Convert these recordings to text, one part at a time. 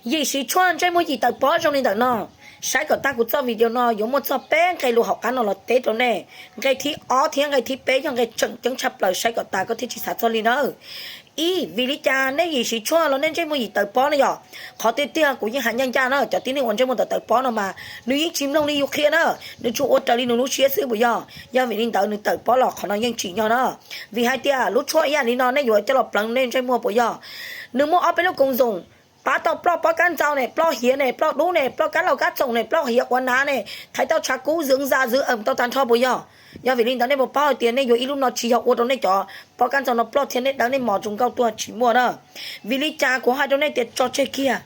Yim siv tshuaj ntsej muag yim tawm pob zoo li ntawm no. Saib kom tag kuv txoj video no yuav muaj txog peb nqe lus hauv qab no los teb rau nej. Nqe thib ob thiab nqe thib peb yog nqe tseem ceeb tshaj plaws, saib kom tas koj thiaj tsis xav txog li na. Ib, vim li cas nej yim siv tshuaj los nej ntsej muag yim tawm pob ne yom? Qhov tiag tiag kuv yeej hais ncaj ncaj na, cov tib neeg uas ntsej muag tawm tawm pob no mas nws yeej tsis mloog li yus qhia na, nws tsuas ua raws li nws lub siab xwb puas yog? Yog vim li ntawd nws tawm pob los qhov no yeej tsim nyog na. Vim hais tias lub tshuaj ib yam li no nej yuav coj los pleev nej ntsej muag puas yog? Nws muaj ob peb lub koom zoom, pab tau ploj pob kab ntxau ne, ploj hiav ne, ploj dub ne, ploj kab laus kab txoom ne, ploj hiav quav nav ne, thaiv tau tshav kub, zwv za zwv eem tau tag nrho puas yog? Yog vim li ntawd nej puas paub hais tias nej yuav ib lub no tsis yog ua rau nej cov pob kab ntxau no ploj thiab nej dawb nej mos tsuas nkauj tuag, tsis muaj na. Vim li cas kuv hais rau nej tias tso tseg kiag?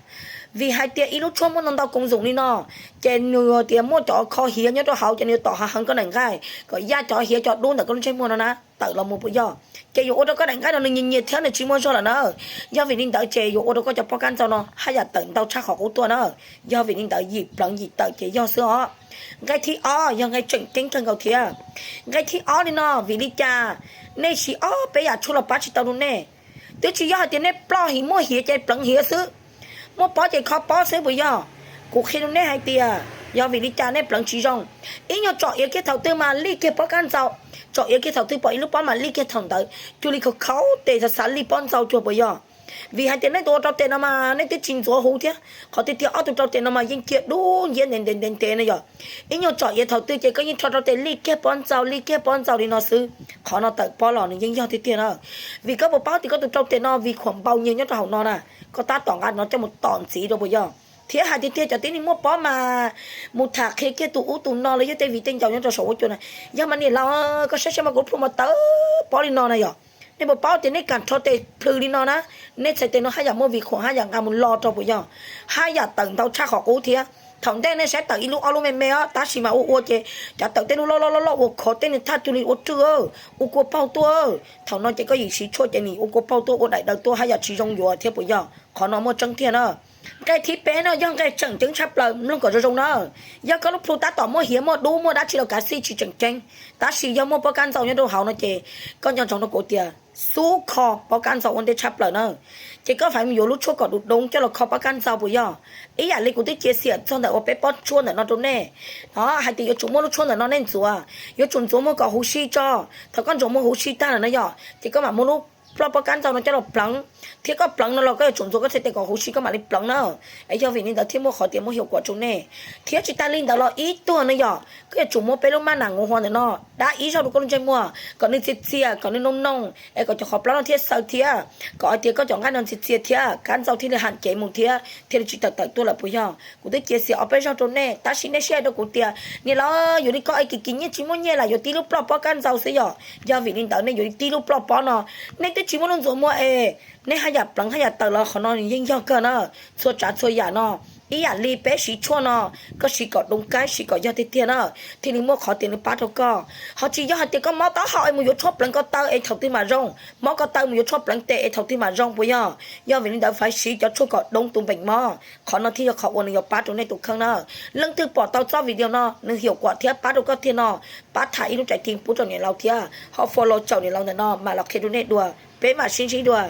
Vim hais tias ib lub tshuaj muaj ntau ntau koom zoom li no, ces nws tias muaj cov kho hiav nyob rau hauv, ces nws yuav tom hav heev koj daim nqaij kom yaj cov hiav cov dub ntawm koj lub ntsej muag no na tawm los mus puas yog? Ces yuav ua rau koj daim nqaij no nws nyias nyias thiab nws tsis muaj zog lawm na. Yog vim li ntawd ces yuav ua rau koj cov pob kab ntxau no haj yam tawm ntau tshaj qhov qub tuaj na. Yog vim li ntawd yim pleev yim tawm ces yog xwb os. Nqe thib ob yog nqe tseem ceeb kawg nkaus thiab. Nqe thib ob li no, vim li cas nej siv ob peb yam tshuaj los pab tsis tau rau nej? Twb tsis yog hais tias nej ploj hiav muaj hiav ces pleev hiav xwb, muaj pob ces kho pob xwb puas yog? Kuv qhia rau nej hais tias yog vim li cas nej pleev tsis zoo. Ib nyuag tsom iav kiag thaum twg mas lij kiag pob kab ntxau, tsom iav kiag thaum twg pom ib lub pob mas lij kiag thaum ntawd, cuag li khaus khaus tes xav xav lij pob ntxau cuag puas yog? Vim hais tias nej tus ua rau tes no mas nej twb tsis ntxuav huv thiab, qhov tiag tiag ob tug rau tes no mas yeej cia dub nciab ntev ntev ntev ntev no yog. Ib nyuag tsom iav thaum twg ces koj yeej rho rau tes lij kiag pob ntxau lij kiag pob ntxau li no xwb. Qhov no tawm pob los nws yeej yog tiag tiag na. Vim koj puas paub tias koj tus rau tes no vim khuam npau nyiag nyob rau hauv no na, koj tab tom nqa no coj mus tom ntxiv rau puas yog? Thiab hais tiag tiag cov tib neeg muaj pob mas mus tham qhia kiag tus ub tus no los yog tej viv tej ncaus nyob rau saum huab cua na, yog mas niam laus, koj saib saib mas kuv lub plhu mas tawm pob li no na yog. Nej puas paub tias nej kam rho tes plhws li no na, nej txhais tes no haj yam muaj vim khuam haj yam nqa mus lo rau puas yog? Haj yam tawm ntau tshaj qhov qub thiab. Thaum ntej nej saib tawm ib lub ob lub me me os, tab sis mas ua ua ces cov tawm tej lub loj loj loj loj ua khov tej nws thaj cuag li ua rwj, ua kua paug tuaj. Thaum no ces koj yim siv tshuaj ces nws ua kua paug tuaj ua daim daws tuaj haj yam tsis zoo yuav thiab puas yog? Qhov no muaj tseeb tiag na. Nqe thib peb no yog nqe tseem ceeb tshaj plaws, mloog kom zoo zoo na. Yog koj lub plhu tab tom muaj hiav muaj dub muaj dab tsi los kav xij tsis tseem ceeb, tab sis yog muaj pob kab ntxau nyob rau hauv no ces koj nco ntsoov rau kuv tias xub kho pob kab ntxau ua ntej tshaj plaws na. Ces koj feem yuav lub tshuaj kom dub doob coj los kho pob kab ntxau puas yog? Ib yam li kuv twb cia xiam txog ntawm uas peb pob tshuaj ntawm no rau nej, no hais tias yuav tsum muaj lub tshuaj ntawm no nej ntxuav, yuav tsum ntxuav muag kom huv si tso. Thaum koj ntxuav muag huv si tag lawm na yog, ces koj mam muab lub ploj pob kab ntxau no coj los pleev, thiab koj pleev no los koj yuav tsum ntxuav koj txhais tes kom huv si koj mam li pleev na. Es yog vim li ntawd thiaj muaj qhov tias muaj hiav kuam rau nej. Thiab tsis tas li ntawd los ib tuag no yog koj yuav tsum muab peb lub maj nam ngu hua ntawm no dab ib zaug rau koj lub ntsej muag kom nws txias txias kom nws noo noo es kom cov qhov plaub no thiaj xaws thiab kom hais tias koj cov nqaij no txias txias thiab kab ntxau thiaj li ham cev mus thiab thiaj li tsis tawm tawm tuaj lawm puas yog? Kuv twb cia xiam ob peb zaug rau nej tab sis nej sib hais rau kuv tias niam laus, yuav li koj es kim kim nyiaj tsis muaj nyiaj lam yuav tib lub ploj pob kab ntxau xwb yog. Yog vim li ntawd nej yuav li tib lub ploj pob no, nej twb tsis muaj lub ntxuav muag es nej haj yam pleev haj yam tawm los qhov no nws yeej yog kawg na. Txhua tsav txhua yam no ib yam li peb siv tshuaj no, koj siv kom doo kaib siv kom yog tiag tiag na, thiaj li muaj qhov tias nws pab rau koj. Ho tsis yog hais tias koj mob taub hau es mus yuav tshuaj pleev ko taw es thaum twg mam zoo, mob ko taw mus yuav tshuaj pleev tes es thaum twg mam zoo puas yog? Yog vim li ntawd faib siv cov tshuaj kom doo tus npeem mob, qhov no thiaj yog qhov uas nws yuav pab rau nej tus kheej na. Leej twg pom tau txoj video no nws hiaum kuam thiab pab rau koj tiag no, pab tham ib lub tsaim ti pub rau niam laus thiab ho follow caum niam laus ntawm no mam los qhia rau nej dua. Peb mam sib ntsib dua.